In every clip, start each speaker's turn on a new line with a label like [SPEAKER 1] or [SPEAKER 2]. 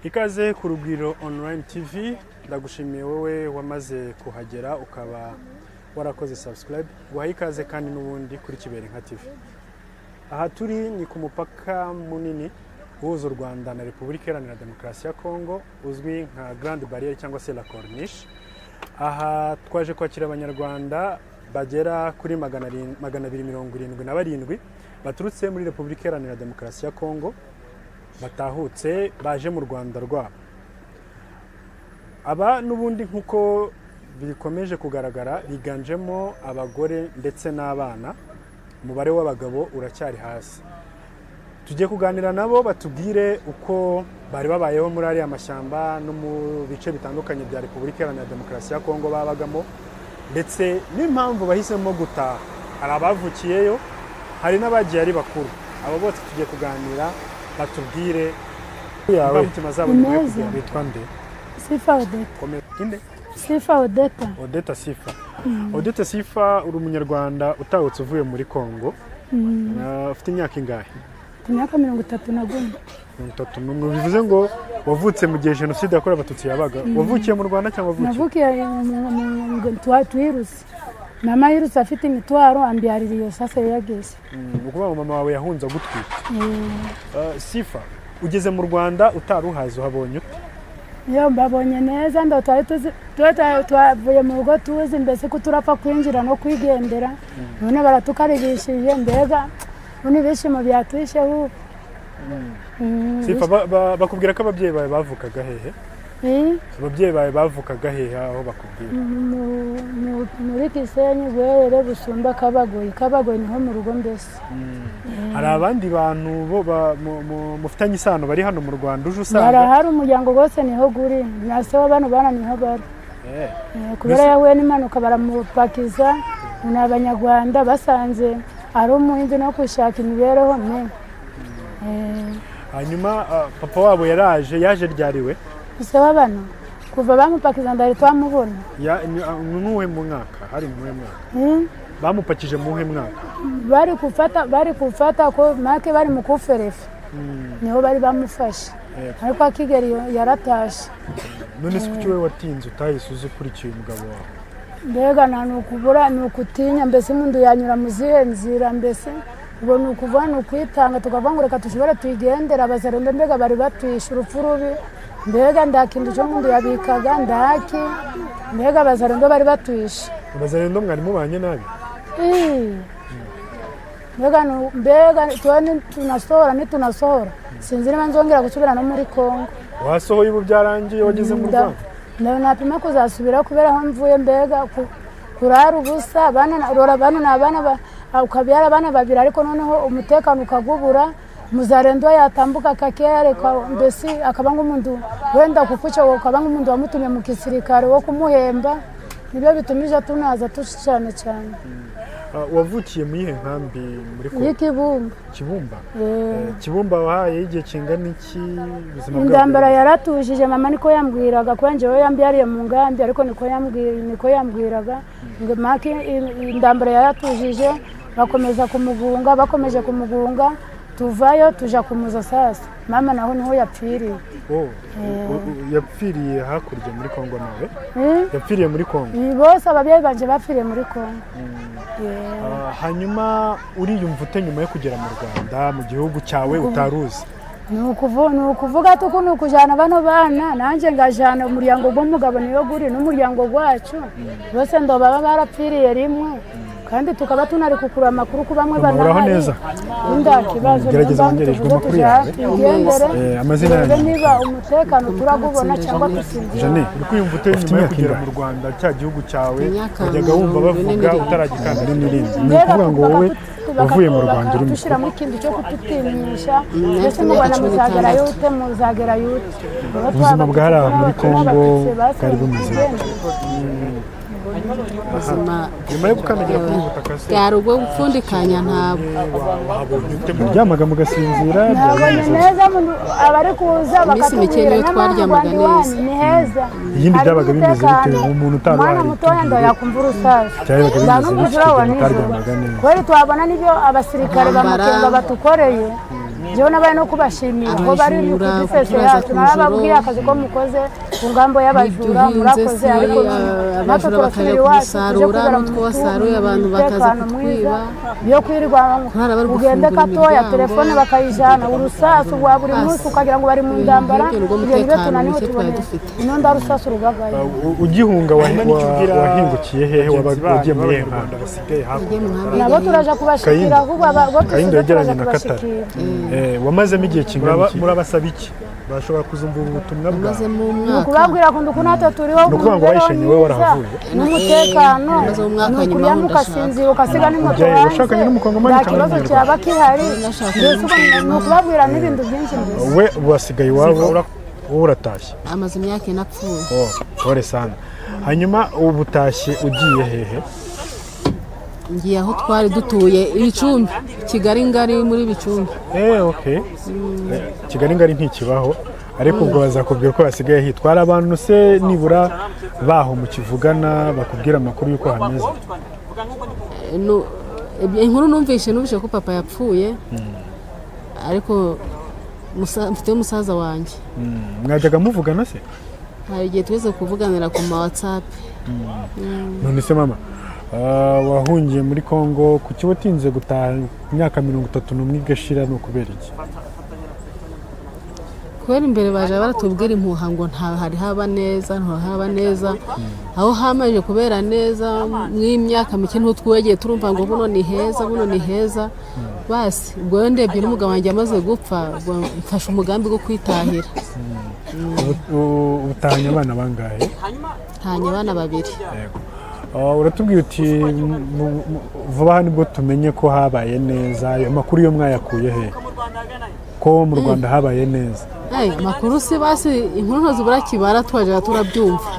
[SPEAKER 1] Ikaze ku Rugwiro Online TV, ndagushimiye wowe wamaze kuhagera ukaba warakoze subscribe, guhaye ikaze kandi n'ubundi kuri Kiberinka TV. Aha turi ni ku mupaka munini uhuza u Rwanda na Repubulika Iharanira Demokarasi ya Kongo, uzwi nka Grande Barrière cyangwa se La Corniche. Aha twaje kwakira Abanyarwanda bagera kuri 277 baturutse muri Repubulika Iharanira Demokarasi ya Kongo, batahutse baje mu Rwanda rwabo. Aba n'ubundi nk'uko bikomeje kugaragara biganjemo abagore ndetse n'abana, umubare w'abagabo uracyari hasi. Tugiye kuganira nabo batubwire uko bari babayeho muri ariya mashyamba no mu bice bitandukanye bya Repubulika Iharanira Demokarasi ya Kongo babagamo, ndetse n'impamvu bahisemo gutaha. Hari abavukiyeyo, hari n'abagiye ari bakuru. Abo bose tugiye kuganira batubwire imbamutima zabo nyuma yo kugera. Bitwa nde?
[SPEAKER 2] Sifa Odeta.
[SPEAKER 1] Inde?
[SPEAKER 2] Sifa Odeta.
[SPEAKER 1] Odeta Sifa. Odeta Sifa, uri umunyarwanda utahutse uvuye muri Kongo. Ufite imyaka ingahe?
[SPEAKER 2] Imyaka 31.
[SPEAKER 1] 31. Bivuze ngo wavutse mu gihe Jenoside yakorewe Abatutsi yabaga. Wavukiye mu Rwanda cyangwa wavukiye?
[SPEAKER 2] Navukiye twirutse. Mama yirutse afite imitwaro ambyaririye sasa yageze.
[SPEAKER 1] Ukuvuga ngo mama wawe yahunze agutwite. Sifa, ugeze mu Rwanda utaruhaze, uhabonye ute?
[SPEAKER 2] Iyo mbabonye neza, ndo twari tuzi twavuye mu rugo tuzi mbese ko turapfa kwinjira no kwigendera. None baratukaribishije, mbega none ibishimo byatwishe ubu.
[SPEAKER 1] Sifa, bakubwira ko ababyeyi bawe bavukaga hehe? Ababyeyi bawe bavukaga hehe aho bakubwira?
[SPEAKER 2] Muri Gisenyi, Bwerere, Busumba, Kabagoyi. Kabagoyi niho mu rugo mbese.
[SPEAKER 1] Hari abandi bantu bo mufitanye isano bari hano mu Rwanda uje usanga?
[SPEAKER 2] Barahari, umuryango wose niho guri, na se w'abana bana niho bari. Kubera yahuye n'impanuka baramupakiza, ni Abanyarwanda basanze ari umuhinzi no gushaka imibereho mibi.
[SPEAKER 1] Hanyuma papa wabo yaraje, yaje ryariwe?
[SPEAKER 2] Se w'abana kuva bamupakiza ndari twamubona.
[SPEAKER 1] Muhe mu mwaka? Hari muhe mwaka? Bamupakije muhe mwaka?
[SPEAKER 2] Bari kufata ko make bari mu kuferefe. Niho bari bamufashe. Ariko akigeri yaratashe.
[SPEAKER 1] None se kuki wewe watinze utahise uza ukurikiye umugabo wawe?
[SPEAKER 2] Mbega nta nukubura ni ukutinya mbese, umuntu yanyura mu zihe nzira mbese, ubwo ni ukuvuga ni ukwitanga tukavuga ngo reka tushobore tuyigendera. Abazarendo mbega bari batwishe urupfu rubi, mbega ndakintu cyo umuntu yabikaga ndaki, mbega abazarendo bari batwishe.
[SPEAKER 1] Abazarendo mwari mubanye nabi?
[SPEAKER 2] Mbega tunasohora nitunasohora sinzi niba nzongera gusubira no muri Kongo.
[SPEAKER 1] Wasohoye ubu byarangiye wageze mu Rwanda?
[SPEAKER 2] Napima kuzasubira kubera aho mvuye, mbega kurara ubusa, abana rora bano ni abana ukabyara abana babiri, ariko noneho umutekano ukagubura. Muzarendo yatambuka akakereka mbese akaba nk'umuntu wenda kukuca, ukaba nk'umuntu wamutumye mu gisirikare wo kumuhemba. Nibyo bitumije tunaza cyane cyane.
[SPEAKER 1] Wavukiye mu yihe nkambi muri Kongo?
[SPEAKER 2] Y'Ikibumba.
[SPEAKER 1] Kibumba? Kibumba wahaye igihe kingana iki? Ubuzima bwawe?
[SPEAKER 2] Intambara yaratujije, mama niko yambwiraga, kuko njyewe yambyariye mu ngambi, ariko niko yambwiraga ngo make intambara yaratujije, bakomeza kumugunga, bakomeje kumugunga, tuvayo tuja kumuza sasa. Mama naho niho yapfiriye.
[SPEAKER 1] Yapfiriye hakurya muri Kongo nawe? Yapfiriye muri Kongo?
[SPEAKER 2] Bose ababyeyi banje bapfiriye muri Kongo.
[SPEAKER 1] Hanyuma uriyumva ute nyuma yo kugera mu Rwanda, mu gihugu cyawe utaruzi?
[SPEAKER 2] Ni ukuvuga tuko ni ukujana bano bana, nanjye ngajana umuryango w'umugabo niyo guri n'umuryango wacu bose ndo baba barapfiriye rimwe, kandi tukaba tunari kukura amakuru ku bamwe
[SPEAKER 1] banahari. Neza
[SPEAKER 2] nda kibazo
[SPEAKER 1] gerageza wongerejwe amakuru yawe. Amazina yanyu
[SPEAKER 2] niba umutekano turagubona cyangwa tusinzira.
[SPEAKER 1] Jane, uri kwiyumva ute nyuma yo kugera mu Rwanda, cya gihugu cyawe wajyaga wumva bavuga utaragikanda n'irindi? Ni ukuvuga ngo wowe wavuye mu Rwanda uri
[SPEAKER 2] mukuru, ikintu cyo kututinyisha mbese mubona muzagera yute, muzagera yute.
[SPEAKER 1] Ubuzima bwari muri Kongo bwari bumeze
[SPEAKER 3] ubuzima
[SPEAKER 1] nyuma yo gukandagira kuri ubu butaka se
[SPEAKER 3] bwari ubwo gupfundikanya, ntabwo
[SPEAKER 1] muryamaga mugasinzira?
[SPEAKER 2] Nabonye neza abari kuza bakatubwira
[SPEAKER 3] twaryamaga neza.
[SPEAKER 2] Ni heza.
[SPEAKER 1] Iyindi byabaga bimeze bite umuntu utari
[SPEAKER 2] umwana mutoya ndo yakumva urusasu
[SPEAKER 1] byabaga bimeze bite?
[SPEAKER 2] Kweli twabona nibyo abasirikare bamukenga batukoreye. Jewe nabaye no kubashimira ko bari mu
[SPEAKER 3] Abajura,
[SPEAKER 2] kudifese
[SPEAKER 3] kuturaza
[SPEAKER 2] yacu,
[SPEAKER 3] ku
[SPEAKER 2] narababwiye
[SPEAKER 3] njoro.
[SPEAKER 2] Akazi ko mukoze ku ngambo y'abajura
[SPEAKER 3] Ibyo uhinze
[SPEAKER 2] murakoze,
[SPEAKER 3] se,
[SPEAKER 2] ariko natwe
[SPEAKER 3] abajura
[SPEAKER 2] turasubira
[SPEAKER 3] bakajya
[SPEAKER 2] iwacu tuje
[SPEAKER 3] kubisarura,
[SPEAKER 2] kwibera mu
[SPEAKER 3] n'utwo wasaruye abantu bakaza
[SPEAKER 2] mutekano mwiza
[SPEAKER 3] kutwiba.
[SPEAKER 2] yo kwirirwa
[SPEAKER 3] Kurara bari
[SPEAKER 2] ugende
[SPEAKER 3] gufungura
[SPEAKER 2] gatoya
[SPEAKER 3] imiryango.
[SPEAKER 2] Telefone bakayijana, urusasu rwa buri munsi
[SPEAKER 3] Basi,
[SPEAKER 2] ukagira ngo bari mu
[SPEAKER 3] ibintu
[SPEAKER 2] ndambara.
[SPEAKER 3] nk'ibyo nibwo
[SPEAKER 2] Ibyo nibyo
[SPEAKER 3] mutekano
[SPEAKER 2] tunaniwe
[SPEAKER 3] muke twari
[SPEAKER 2] tubone
[SPEAKER 3] dufite.
[SPEAKER 2] inonda rusasu rubagayo.
[SPEAKER 1] Ugihunga
[SPEAKER 4] Hanyuma nicyo ubwira
[SPEAKER 1] wahingukiye hehe?
[SPEAKER 4] bagenzi banyu
[SPEAKER 1] Wagiye muri iyihe
[SPEAKER 4] b'Abanyarwanda
[SPEAKER 1] nkambi?
[SPEAKER 4] basigaye
[SPEAKER 3] Yagiye mu
[SPEAKER 4] hakurya?
[SPEAKER 3] nkambi
[SPEAKER 2] Nabo turaja kubashikira,
[SPEAKER 1] Kayindo.
[SPEAKER 2] ahubwo abo
[SPEAKER 1] Kayindo
[SPEAKER 2] dusize turaja
[SPEAKER 1] yegeranye na Katare.
[SPEAKER 2] kubashikira.
[SPEAKER 1] Wamazemo igihe kingana iki?
[SPEAKER 4] Murabasaba iki? Bashobora kuzumva ubu butumwa bwawe?
[SPEAKER 3] Amazemo
[SPEAKER 2] Ni
[SPEAKER 3] umwaka.
[SPEAKER 2] ukubabwira ngo uku natwe turiho
[SPEAKER 1] Ni ukuvuga ngo
[SPEAKER 2] mu mibereho
[SPEAKER 1] wayishenye wowe
[SPEAKER 2] myiza
[SPEAKER 1] warahavuye?
[SPEAKER 2] n'umutekano.
[SPEAKER 3] Maze umwaka
[SPEAKER 2] Ni
[SPEAKER 3] nyuma
[SPEAKER 2] ukuryama
[SPEAKER 3] aho ndashaka.
[SPEAKER 2] ugasinzira ukasiga n'imoto
[SPEAKER 1] Ujyayo,
[SPEAKER 2] hanze,
[SPEAKER 1] washakanye n'umukongomani
[SPEAKER 2] nta
[SPEAKER 1] cyangwa
[SPEAKER 2] kibazo
[SPEAKER 1] n'umunyarwanda?
[SPEAKER 2] cyaba gihari.
[SPEAKER 3] Nashakanye
[SPEAKER 2] Mbese ubwo ni
[SPEAKER 3] n'umukongomani.
[SPEAKER 2] ukubabwira n'ibintu byinshi mbese.
[SPEAKER 1] We wasigaye iwabo, wowe uratashye?
[SPEAKER 3] Amaze imyaka 4 apfuye.
[SPEAKER 1] Oh, pole sana. Hanyuma ubu utashye ugiye hehe?
[SPEAKER 3] Ngiye aho twari dutuye ibicumbi, Kigali Ngari, muri Bicumbi.
[SPEAKER 1] Okay. Kigali Ngari ntikibaho, ariko ubwo bazakubwira ko hasigaye hitwara abantu se nibura baho mukivugana bakubwira amakuru y'uko hameze?
[SPEAKER 3] Inkuru numvishe ko papa yapfuye, ariko mfite umusaza wanjye.
[SPEAKER 1] Mwajyaga muvugana se?
[SPEAKER 3] Hari igihe twese kuvuganira ku ma WhatsApp.
[SPEAKER 1] None se mama, wahungiye muri Kongo, kuki watinze gutaha imyaka 31 igashira? Ni ukubera iki?
[SPEAKER 3] Kubera imbere baje baratubwira impuha ngo nta hari haba neza, ntihaba neza. Aho hamaze kubera neza mw'imyaka mike ntutwegeye turumva ngo buno ni heza, buno ni heza. Basi ubwo rero ndebye n'umugabo wanjye amaze gupfa, ubwo mfashe umugambi wo kwitahira.
[SPEAKER 1] Ubutahanye abana bangahe?
[SPEAKER 3] Ntanye abana babiri.
[SPEAKER 1] Yego. Uratubwira uti vuba aha nibwo tumenye ko habaye neza. Ayo makuru yo mwayakuye he ko mu Rwanda habaye neza?
[SPEAKER 3] Amakuru si basi inkuru ntazibura kibara, twajyaga turabyumva.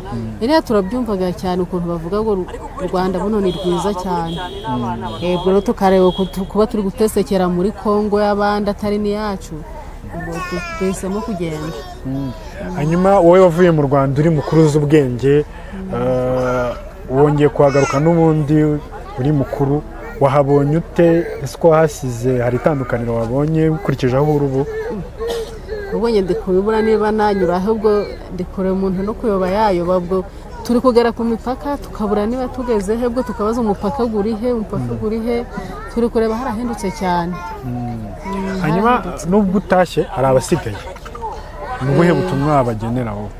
[SPEAKER 3] Iriya turabyumvaga cyane ukuntu bavuga ngo u Rwanda buno ni rwiza cyane. Yego rero tukareba kuba turi gutesekera muri Kongo y'abandi atari n'iyacu, ubwo duhisemo kugenda.
[SPEAKER 1] Hanyuma wowe wavuye mu Rwanda uri mukuru uzi ubwenge, wongeye kuhagaruka n'ubundi uri mukuru, wahabonye ute? Ese uko wahasize hari itandukaniro wabonye ukurikije aho uri ubu?
[SPEAKER 3] Ubonye ndi kubibura niba nanyura, ahubwo ndi kureba umuntu no kuyoba yayoba. Ubwo turi kugera ku mipaka tukabura niba tugeze he, ubwo tukabaza umupaka guri he, umupaka guri he. Turi kureba harahindutse cyane.
[SPEAKER 1] Hanyuma nubwo utashye hari abasigaye, ni ubuhe butumwa wabagenera wowe?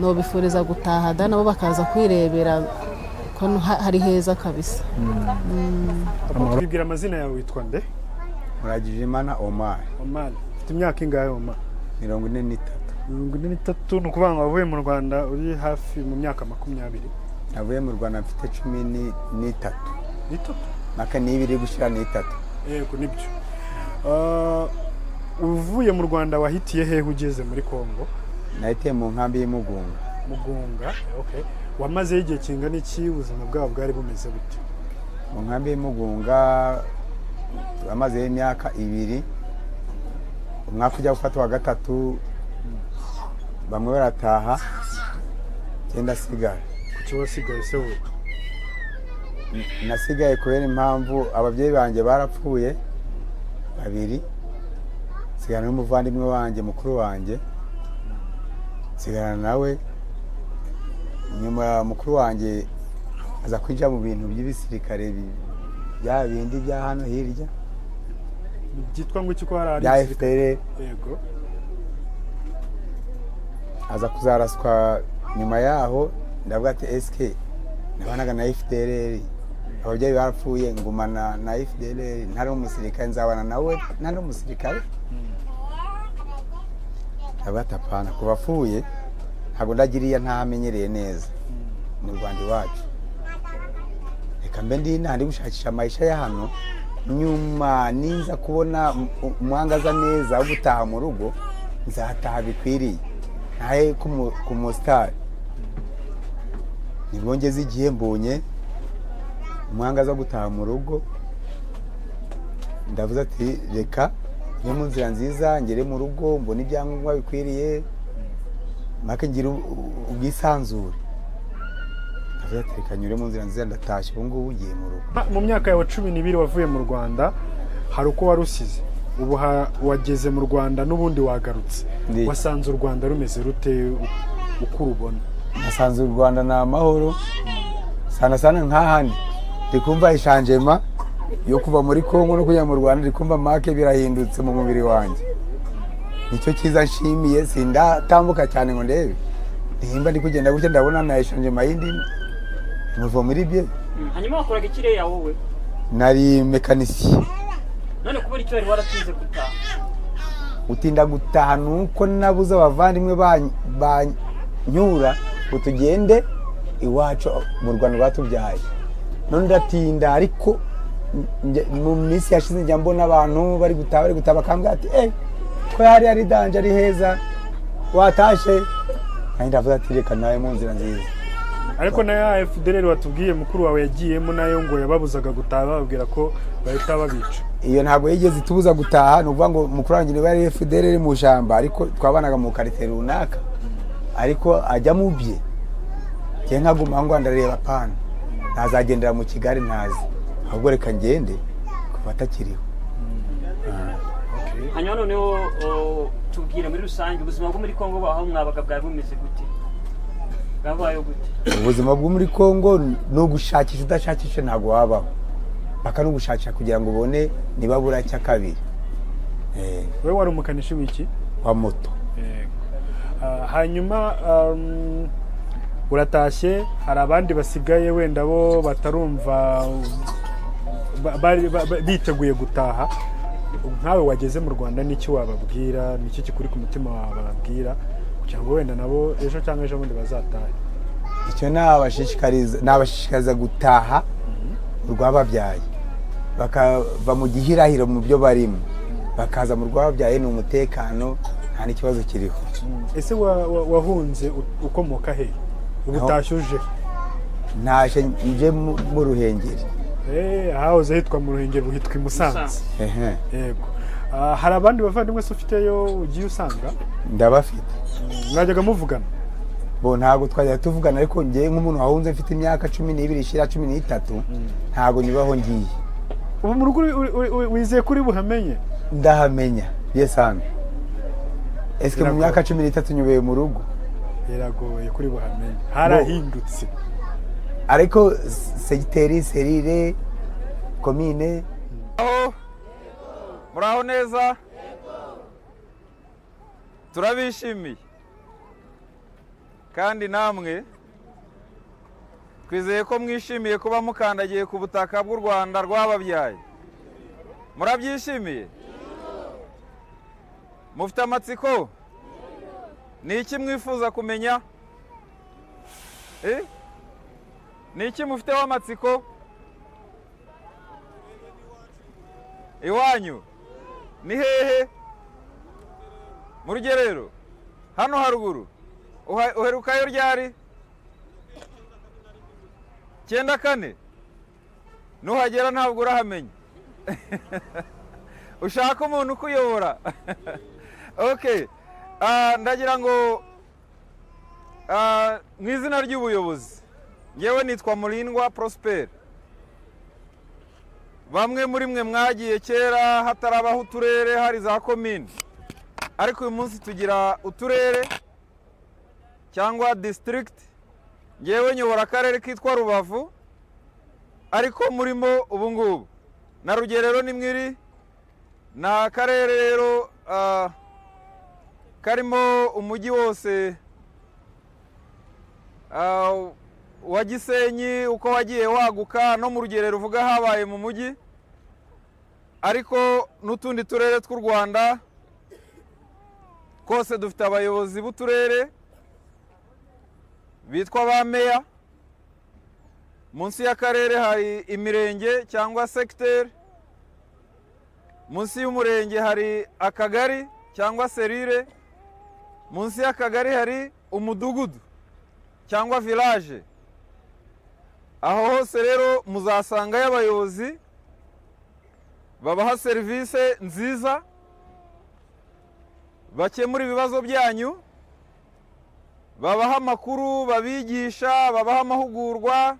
[SPEAKER 3] Nobifuriza gutaha da, nabo bakaza kwirebera ko hari heza kabisa.
[SPEAKER 1] Twibwira amazina yawe, witwa nde?
[SPEAKER 5] Muragijimana Omar.
[SPEAKER 1] Omar, ufite imyaka ingahe Omar?
[SPEAKER 5] 43.
[SPEAKER 1] 43, ni ukuvuga ngo wavuye mu Rwanda uri hafi mu myaka 20?
[SPEAKER 5] Navuye mu Rwanda mfite 13.
[SPEAKER 1] N'itatu?
[SPEAKER 5] Maka n'ibiri gushira n'itatu.
[SPEAKER 1] Yego nibyo. Uvuye mu Rwanda wahitiye hehe ugeze muri Kongo?
[SPEAKER 5] Nahitiye mu nkambi y'Imugunga.
[SPEAKER 1] Mugunga, okay. Wamazeyo igihe kingana iki? Ubuzima bwabo bwari bumeze bute?
[SPEAKER 5] Mu nkambi y'Imugunga amazeyo imyaka 2, umwaka ujya gufata wa 3, bamwe barataha, cyenda sigara.
[SPEAKER 1] Kuki wasigaye se wowe?
[SPEAKER 5] Nasigaye kubera impamvu ababyeyi banjye barapfuye babiri, nsigara n'umuvandimwe wanjye mukuru wanjye, nsigara nawe. Nyuma mukuru wanjye aza kwinjira mu bintu by'ibisirikare bya bindi bya hano hirya
[SPEAKER 1] byitwa ngo iki ko hari
[SPEAKER 5] bya FPR.
[SPEAKER 1] Yego.
[SPEAKER 5] Aza kuzaraswa nyuma yaho. Ndavuga ati SK nabanaga na FDLR, ababyeyi barapfuye ngumana na FDLR, ntari umusirikare nzabana nawe, ntari umusirikare. Ndavuga ati apana, kuva apfuye ntabwo ndagiriya ntahamenyereye neza mu Rwanda iwacu, reka mbe ndi ndi gushakisha amayisha ya hano, nyuma ninza kubona umwangaza neza wo gutaha mu rugo nzataha bikwiriye ntahe ku musitari. Nibwo ngeze igihe mbonye umwangaza wo gutaha mu rugo, ndavuze ati reka njye mu nzira nziza ngere mu rugo mbone ibyangombwa bikwiriye make ngira ubwisanzure. Ndavuze ati reka nyure mu nzira nziza, ndatashye ubu ngubu ngiye mu rugo.
[SPEAKER 1] Mu myaka yawe 12 wavuye mu Rwanda hari uko wari usize? Ubu wageze mu Rwanda n'ubundi wagarutse, wasanze u Rwanda rumeze rute uko urubona?
[SPEAKER 5] Nasanze u Rwanda ni amahoro sana sana nk'ahandi. Ndi kumva ishanjema yo kuva muri Kongo no kujya mu Rwanda, ndi kumva make birahindutse mu mubiri wanjye. Nicyo cyiza nshimiye, sindatambuka cyane ngo ndebe. Nimba ndi kugenda gutya ndabona na ishanjema yindi muva muri bye.
[SPEAKER 6] Hanyuma wakoraga ikireya wowe?
[SPEAKER 5] Nari mekanisiye.
[SPEAKER 6] None kubera icyo wari waratinze gutaha?
[SPEAKER 5] Utinda gutaha nuko nabuze abavandimwe banyura ngo tugende iwacu mu Rwanda rwatubyaye. None ndatinda, ariko mu minsi yashize njya mbona abantu bari gutaha bakambwira ati ko hari ari danje ari heza watashe. Kandi ndavuga ati reka nawe mu nzira nziza.
[SPEAKER 1] Ariko na ya FDLR watubwiye mukuru wawe yagiyemo nayo ngo yababuzaga gutaha, bababwira ko bahita babica.
[SPEAKER 5] Iyo ntabwo yigeze itubuza gutaha, ni ukuvuga ngo mukuru wanjye niba yari FDLR mu jamba, ariko twabanaga mu quartier runaka, ariko ajya mu bye. Njye nkaguma ngo ndareba pana, ntazagendera mu Kigali ntazi, ahubwo reka ngende kuva atakiriho.
[SPEAKER 6] Hanyuma noneho tubwire muri rusange ubuzima bwo muri Kongo aho mwabaga bwari bumeze gute? Bwabayeho gute?
[SPEAKER 5] Ubuzima bwo muri Kongo ni ugushakisha, udashakisha ntabwo wabaho. Paka no gushakisha kugira ngo ubone niba buracya kabiri.
[SPEAKER 1] Wewe wari umukanishi w'iki?
[SPEAKER 5] Wa moto.
[SPEAKER 1] Hanyuma uratashye, hari abandi basigaye wenda bo batarumva biteguye gutaha. Nkawe wageze mu Rwanda n'iki wababwira, n'iki kikuri ku mutima wababwira kugira ngo wenda nabo ejo cyangwa ejo bundi bazatahe?
[SPEAKER 5] Icyo nabashishikariza gutaha urwababyaye, bakava mu gihirahiro mu byo barimo, bakaza mu rwababyaye, ni umutekano, nta n'ikibazo kiriho.
[SPEAKER 1] Ese wahunze ukomoka he? Ubu utashye uje?
[SPEAKER 5] Ntashe nje mu Ruhengeri.
[SPEAKER 1] Ahahoze hitwa mu Ruhengeri hitwa i Musanze. Yego. Hari abandi bavandimwe se ufiteyo ugiye usanga?
[SPEAKER 5] Ndabafite.
[SPEAKER 1] Mwajyaga muvugana?
[SPEAKER 5] Bo ntabwo twajya tuvugana, ariko ngiye nk'umuntu wahunze mfite imyaka 12 ishira 13, ntabwo nyubaho ngiye.
[SPEAKER 1] Ubu mu rugo wizeye kuri buhamenye?
[SPEAKER 5] Ndahamenya yesanga. Eske mu myaka 13 nyubeye mu rugo?
[SPEAKER 1] Biragoye kuri buhamenye, harahindutse.
[SPEAKER 5] Ariko segiteri, serire, komine.
[SPEAKER 7] Muraho neza? Turabishimiye. Kandi namwe twizeye ko mwishimiye kuba mukandagiye ku butaka bw'u Rwanda rwababyaye. Murabyishimiye? Mufite amatsiko? Ni iki mwifuza kumenya? Ni iki mufiteho amatsiko? Iwanyu ni hehe? Mu Rugerero hano haruguru. Uherukayo ryari? 94. Nuhagera ntabwo urahamenya. Ushaka umuntu ukuyobora. Okay. Ndagira ngo mu izina ry'ubuyobozi, ngewe nitwa Murindwa Prosper. Bamwe muri mwe mwagiye kera hatarabaho uturere, hari za komine, ariko uyu munsi tugira uturere cyangwa district. Ngewe nyobora akarere kitwa Rubavu, ariko murimo ubu ngubu na Rugerero ni mwiri, na akarere rero karimo umujyi wose wa Gisenyi uko wagiye waguka, no mu Rugerero uvuga habaye mu mujyi, ariko n'utundi turere tw'u Rwanda kose dufite abayobozi b'uturere bitwa ba meya. Munsi y'akarere hari imirenge cyangwa secteur, munsi y'umurenge hari akagari cyangwa serire, munsi y'akagari hari umudugudu cyangwa village. Aho hose rero muzasanga abayobozi babaha serivisi nziza, bakemura ibibazo byanyu, babaha amakuru, babigisha, babaha amahugurwa,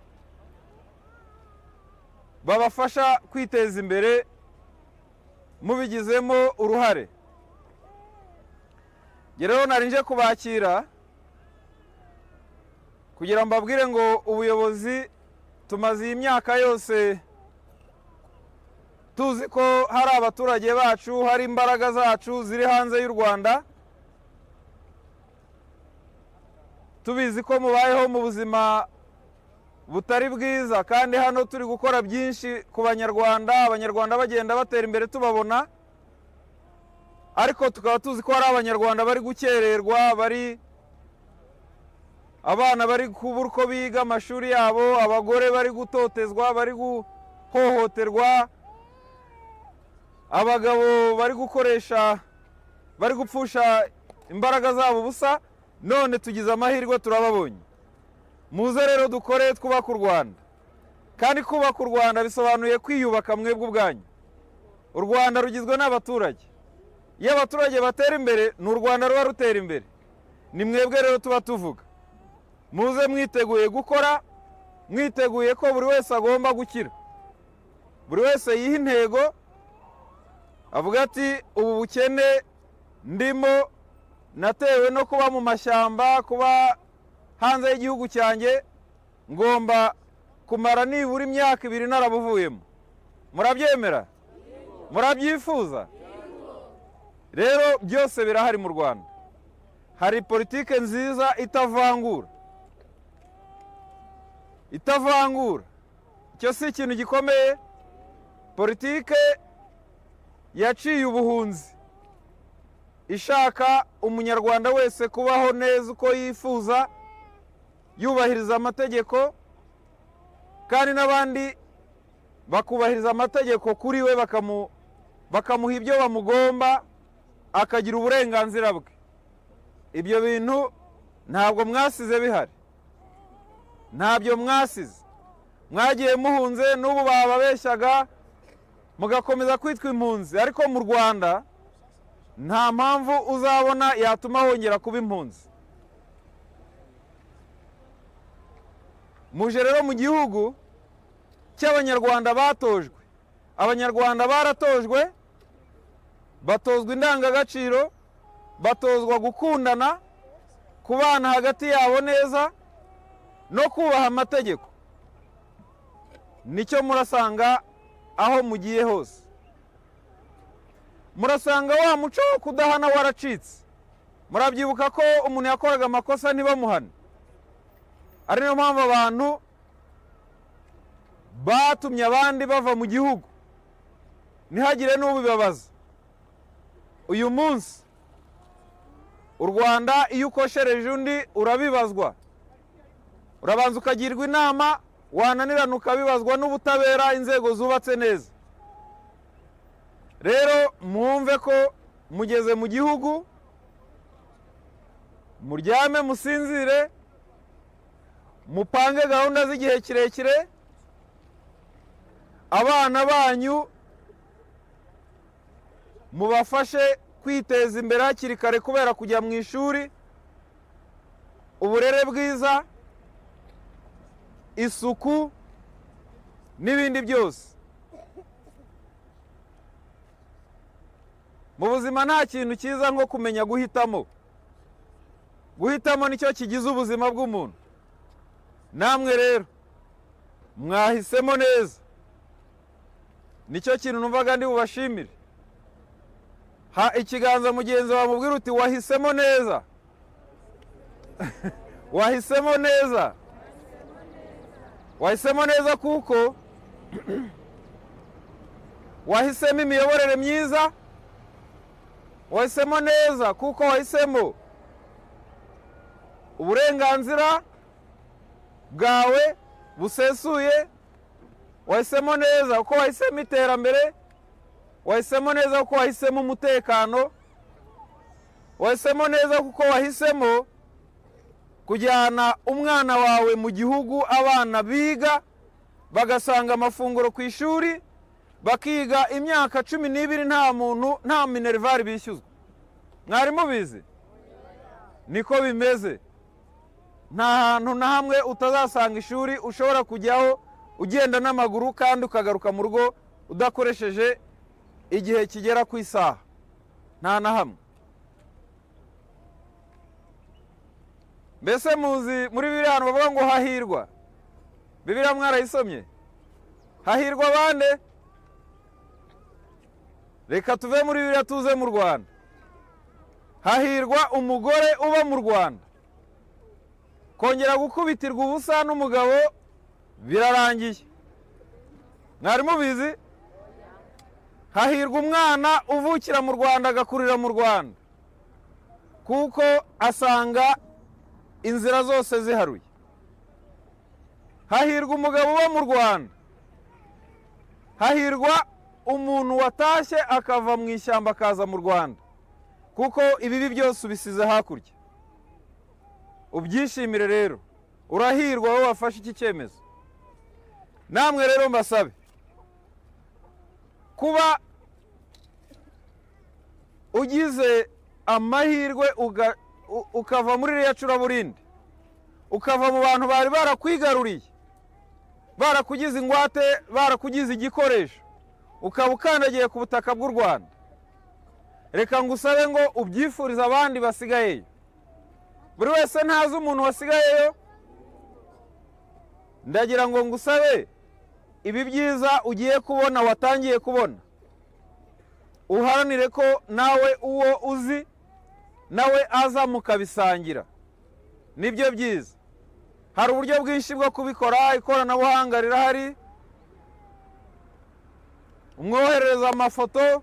[SPEAKER 7] babafasha kwiteza imbere mubigizemo uruhare. Rero nari nje kubakira kugira mbabwire ngo ubuyobozi tumaze iyi myaka yose tuzi ko hari abaturage bacu, hari imbaraga zacu ziri hanze y'u Rwanda, tubizi ko mubayeho mu buzima butari bwiza, kandi hano turi gukora byinshi ku Banyarwanda, Abanyarwanda bagenda batera imbere tubabona, ariko tukaba tuzi ko hari Abanyarwanda bari gukererwa, bari abana bari kubura uko biga amashuri yabo, abagore bari gutotezwa, bari guhohoterwa, abagabo bari gukoresha, bari gupfusha imbaraga zabo ubusa. None tugize amahirwe turababonye. Muze rero dukore twubaka u Rwanda. Kandi kubaka u Rwanda bisobanuye kwiyubaka mwebwe ubwanyu. U Rwanda rugizwe n'abaturage. Iyo abaturage batera imbere, ni u Rwanda ruba rutera imbere. Ni mwebwe rero tuba tuvuga. Muze mwiteguye gukora, mwiteguye ko buri wese agomba gukira. Buri wese yiha intego, avuga ati ubu bukene ndimo natewe no kuba mu mashyamba, kuba hanze y'igihugu cyanjye, ngomba kumara nibura imyaka 2 narabuvuyemo. Murabyemera? Murabyifuza? Rero byose birahari mu Rwanda. Hari politike nziza itavangura. Itavangura. Icyo si ikintu gikomeye. Politike yaciye ubuhunzi, ishaka umunyarwanda wese kubaho neza uko yifuza, yubahiriza amategeko, kandi n'abandi bakubahiriza amategeko kuri we, bakamuha ibyo bamugomba, akagira uburenganzira bwe. Ibyo bintu ntabwo mwasize bihari, ntabyo mwasize. Mwagiye muhunze, n'ubu bababeshyaga mugakomeza kwitwa impunzi, ariko mu Rwanda nta mpamvu uzabona yatuma hongera kuba impunzi. Muje rero mu gihugu cy'Abanyarwanda batojwe. Abanyarwanda baratojwe, batozwa indangagaciro, batozwa gukundana, kubana hagati yabo neza no kubaha amategeko. Nicyo murasanga aho mugiye hose. Murasanga wa muco wo kudahana waracitse. Murabyibuka ko umuntu yakoraga amakosa ntibamuhane. Ari niyo mpamvu abantu batumye abandi bava mu gihugu, ntihagire n'ubibabaza. Uyu munsi u Rwanda iyo ukoshereje undi urabibazwa, urabanza ukagirwa inama, wananirana ukabibazwa n'ubutabera, inzego zubatse neza. Rero mwumve ko mugeze mu gihugu, muryame musinzire, mupange gahunda z'igihe kirekire, abana banyu mubafashe kwiteza imbere hakiri kare kubera kujya mu ishuri, uburere bwiza, isuku n'ibindi byose. Mu buzima nta kintu cyiza nko kumenya guhitamo. Guhitamo nicyo kigize ubuzima bw'umuntu. Namwe rero mwahisemo neza, nicyo kintu numvaga ndi bubashimire. Ha ikiganza mugenzi wawe mubwira uti wahisemo neza. Wahisemo neza. Wahisemo neza kuko wahisemo imiyoborere myiza, wahisemo neza kuko wahisemo uburenganzira bwawe busesuye, wahisemo neza kuko wahisemo iterambere, wahisemo neza kuko wahisemo umutekano, wahisemo neza kuko wahisemo kujyana umwana wawe mu gihugu, abana biga bagasanga amafunguro ku ishuri, bakiga imyaka 12 nta muntu, nta minerval bishyuzwa. Mwari mubizi? Niko bimeze. Nta hantu na hamwe utazasanga ishuri ushobora kujyaho ugenda n'amaguru kandi ukagaruka mu rugo udakoresheje igihe kigera ku isaha, nta na hamwe. Mbese muzi muri Bibiliya ahantu bavuga ngo hahirwa? Bibiliya mwarayisomye? Hahirwa bande? Reka tuve muri Bibiliya tuze mu Rwanda. Hahirwa umugore uba mu Rwanda. Kongera gukubitirwa ubusa n'umugabo birarangiye. Mwari mubizi? Hahirwa umwana uvukira mu Rwanda agakurira mu Rwanda, kuko asanga inzira zose ziharuye. Hahirwa umugabo uba mu Rwanda. Hahirwa umuntu watashye akava mu ishyamba akaza mu Rwanda, kuko ibibi byose ubisize hakurya. Ubyishimire rero, urahirwa wowe wafashe iki cyemezo. Namwe rero mbasabe kuba ugize amahirwe ukava muri ririya curaburindi, ukava mu bantu bari barakwigaruriye, barakugize ingwate, barakugize igikoresho, ukaba ukandagiye ku butaka bw'u Rwanda. Reka ngusabe ngo ubyifurize abandi basigayeyo. Buri wese ntazi umuntu wasigayeyo. Ndagira ngo ngusabe ibi byiza ugiye kubona, watangiye kubona, uharanire ko nawe uwo uzi nawe aza mukabisangira. Nibyo byiza. Hari uburyo bwinshi bwo kubikora, ikoranabuhanga rirahari. Umwoherereza amafoto,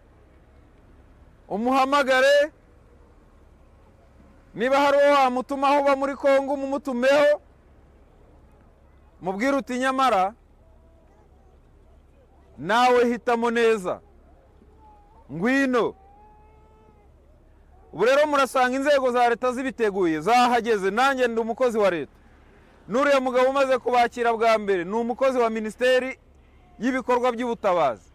[SPEAKER 7] umuhamagare, niba hari uwo wamutumaho uba muri Kongo umumutumeho, mubwire uti nyamara nawe hitamo neza, ngwino. Ubu rero murasanga inzego za leta zibiteguye, zahageze. Nanjye ndi umukozi wa leta. N'uriya mugabo umaze kubakira bwa mbere ni umukozi wa minisiteri y'ibikorwa by'ubutabazi.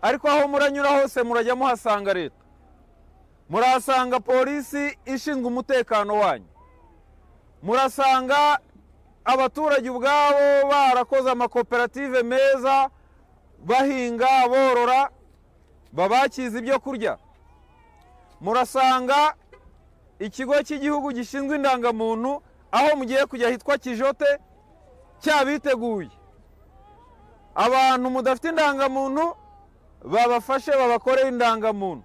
[SPEAKER 7] Ariko aho muranyura hose murajya muhasanga leta, murahasanga polisi ishinzwe umutekano wanyu, murasanga abaturage ubwabo barakoze amakoperative meza, bahinga borora, babakiza ibyo kurya. Murasanga ikigo cy'igihugu gishinzwe indangamuntu aho mugiye kujya hitwa Kijote cyabiteguye. Abantu mudafite indangamuntu babafashe babakorere indangamuntu,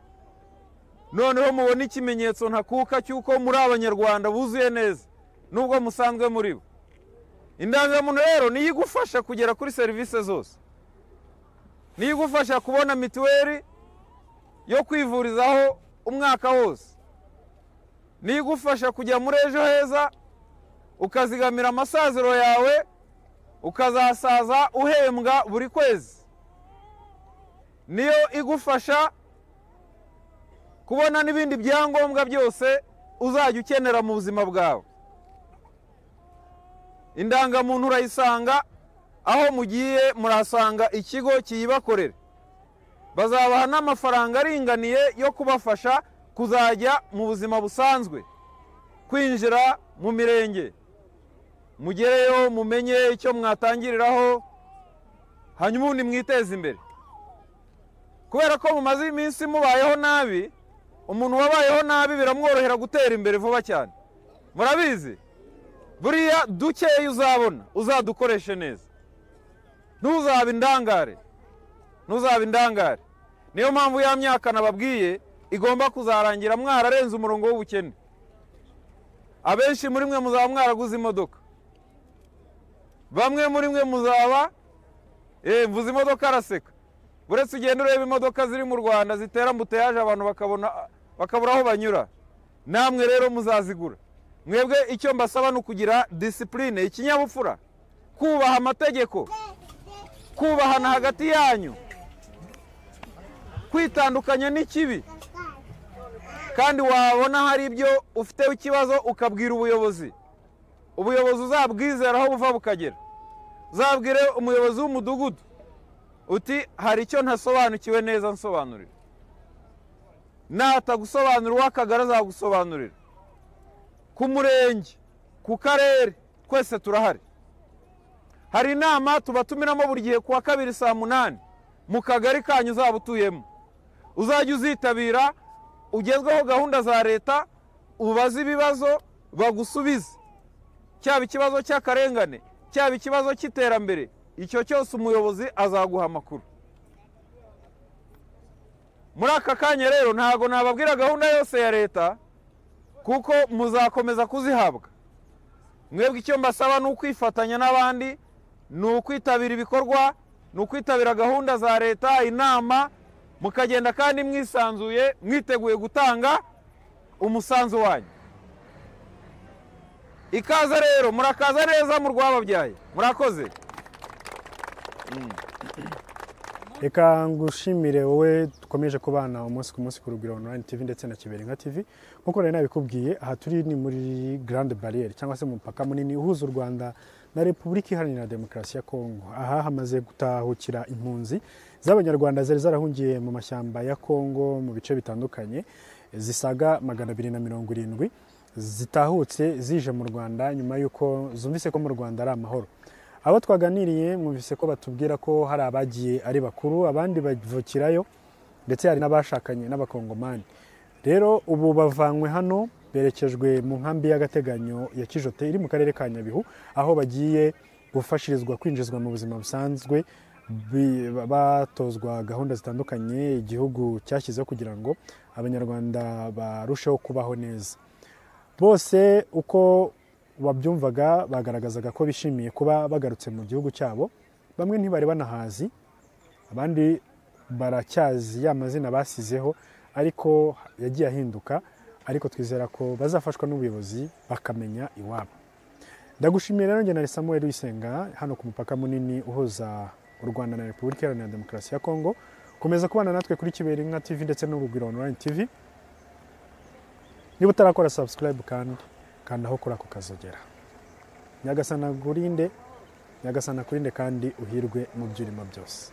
[SPEAKER 7] noneho mubone ikimenyetso ntakuka cy'uko muri abanyarwanda buzuye neza nubwo musanzwe muri bo. Indangamuntu rero niyo igufasha kugera kuri serivisi zose, niyo igufasha kubona mituweli yo kwivurizaho umwaka wose, niyo igufasha kujya muri ejo heza ukazigamira amasaziro yawe, ukazasaza uhembwa buri kwezi, niyo igufasha kubona n'ibindi byangombwa byose uzajya ukenera mu buzima bwawe. Indangamuntu urayisanga aho mugiye, murasanga ikigo kiyibakorera. Bazabaha n'amafaranga aringaniye yo kubafasha kuzajya mu buzima busanzwe, kwinjira mu mirenge, mugereyo mumenye icyo mwatangiriraho, hanyuma ubundi mwiteze imbere. Kubera ko mumaze iminsi mubayeho nabi, umuntu wabayeho nabi biramworohera gutera imbere vuba cyane. Murabizi, buriya dukeya uzabona uzadukoreshe neza, ntuzaba indangare, ntuzaba indangare. Niyo mpamvu ya myaka nababwiye igomba kuzarangira mwararenze umurongo w'ubukene. Abenshi muri mwe muzaba mwaraguze imodoka, bamwe muri mwe muzaba mvuze imodoka araseka. Buretse ugenda ureba imodoka ziri mu Rwanda zitera mbuteyaje abantu bakabona bakabura aho banyura. Namwe rero muzazigura. Mwebwe icyo mbasaba ni ukugira discipline, ikinyabupfura, kubaha amategeko, kubahana hagati yanyu, kwitandukanya n'ikibi. Kandi wabona hari ibyo ufite ikibazo ukabwira ubuyobozi. Ubuyobozi uzabwizera aho buva bukagera. Uzabwire umuyobozi w'umudugudu uti hari icyo ntasobanukiwe neza, nsobanurira. Natagusobanurira uw'akagari azagusobanurira. Ku murenge, ku karere, twese turahari. Hari inama tubatumiramo buri gihe kuwa kabiri saa 8 mu kagari kanyu uzaba utuyemo. Uzajya uzitabira, ugezweho gahunda za leta, ubaze ibibazo bagusubize, cyaba ikibazo cy'akarengane, cyaba ikibazo cy'iterambere, icyo cyose umuyobozi azaguha amakuru. Muri aka kanya rero ntago nababwira gahunda yose ya leta, kuko muzakomeza kuzihabwa. Mwebwe icyo mbasaba ni ukwifatanya n'abandi, ni ukwitabira ibikorwa, ni ukwitabira gahunda za leta, inama, mukagenda kandi mwisanzuye, mwiteguye gutanga umusanzu wanyu. Ikaze rero, murakaza neza mu Rwababyaye. Murakoze.
[SPEAKER 1] Reka ngushimire wowe dukomeje kubana umunsi ku munsi ku Rugwiro Online TV ndetse na Kiberinka TV. Nkuko nari nabikubwiye, aha turi ni muri Grande Barriere cyangwa se mu mupaka munini uhuza u Rwanda na Repubulika Iharanira Demokarasi ya Kongo. Aha hamaze gutahukira impunzi z'Abanyarwanda zari zarahungiye mu mashyamba ya Kongo mu bice bitandukanye, zisaga 270 zitahutse zije mu Rwanda nyuma y'uko zumvise ko mu Rwanda ari amahoro. Abo twaganiriye mwumvise ko batubwira ko hari abagiye ari bakuru, abandi bavukirayo, ndetse hari n'abashakanye n'abakongomani. Rero ubu bavanywe hano berekejwe mu nkambi y'agateganyo ya Kijote iri mu karere ka Nyabihu, aho bagiye gufashirizwa kwinjizwa mu buzima busanzwe, batozwa gahunda zitandukanye igihugu cyashyizeho kugira ngo Abanyarwanda barusheho kubaho neza. Bose uko babyumvaga bagaragazaga ko bishimiye kuba bagarutse mu gihugu cyabo. Bamwe ntibari banahazi, abandi baracyazi ya mazina basizeho, ariko yagiye ahinduka, ariko twizera ko bazafashwa n'ubuyobozi bakamenya iwabo. Ndagushimiye rero njye na Samuel Uyisenga hano ku mupaka munini uhuza u Rwanda na Repubulika Iharanira Demokarasi ya Kongo. Komeza kubana natwe kuri Kiberinka TV ndetse n'Urugwiro Online TV. Niba utarakora subscribe kandi kandaho kuri ako kazogera. Nyagasana akurinde, Nyagasana akurinde kandi uhirwe mu byo urimo byose.